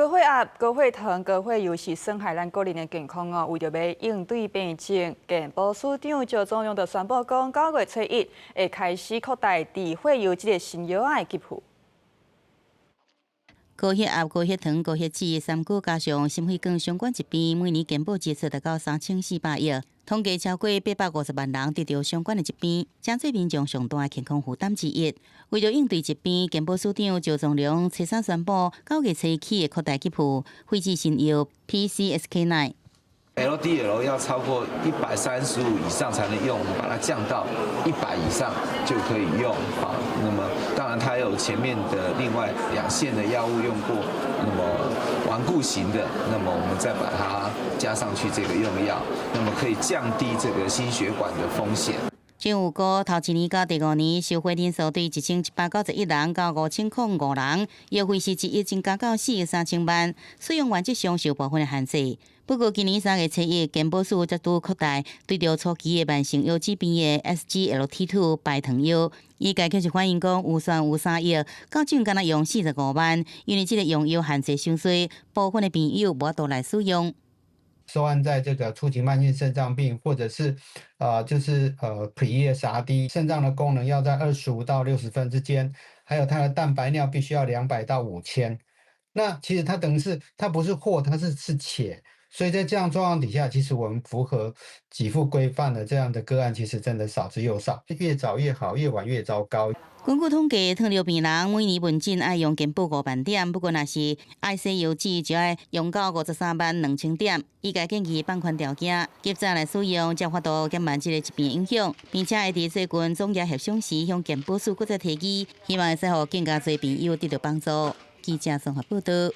高血壓、高血糖、高血油是損害咱個人的健康哦。為著欲應對病症，健保署長趙宗龍就宣布講，9月初1會開始擴大低血油這个新藥仔的給付。高血壓、高血糖、高血脂三高加上心血管相關疾病，每年健保支出達到3400億，統計超過850萬人得著相關的疾病，成做民眾上大的健康負擔之一。為著應對疾病，健保署長趙宗龍初三宣布，9月初起會擴大給付血脂新藥 PCSK9。 LDL 要超過135以上才能用，我們把它降到100以上就可以用。好，那麼當然它有前面的另外兩線的藥物用過，那麼頑固型的，那麼我們再把它加上去這個用藥，那麼可以降低這個心血管的風險。政府估頭一年到第五年，受惠人數對1191人到5005人，藥費是1億增加到4億3000萬，使用原則上受部分的限制。不過今年3月初1，健保署再度擴大對著初期的慢性腰子病的 SGLT2 排糖藥，醫界卻是反映講預算有3億，到陣干焦用45萬，因為這个用藥限制傷濟，部分的病友無法度來使用。收案在這個初期慢性腎臟病，或者是，就是pre-ESRD 腎臟的功能要在25到60分之間，還有它的蛋白尿必須要200到5000。那其實它等於是它不是或，它是且，所以在這樣狀況底下，其實我們符合給付規範的這樣的個案，其實真的少之又少，越早越好，越晚越糟糕。根據統計，糖尿病人每年門診愛用健保5萬點，不過若是愛洗腰子，就愛用到53萬2千點。醫界建議放寬條件，及早來使用，才有法度減慢這个疾病影響，並且會佇最近總額協商時向健保署閣再提議，希望會使予更加濟病友得著幫助。記者綜合報導。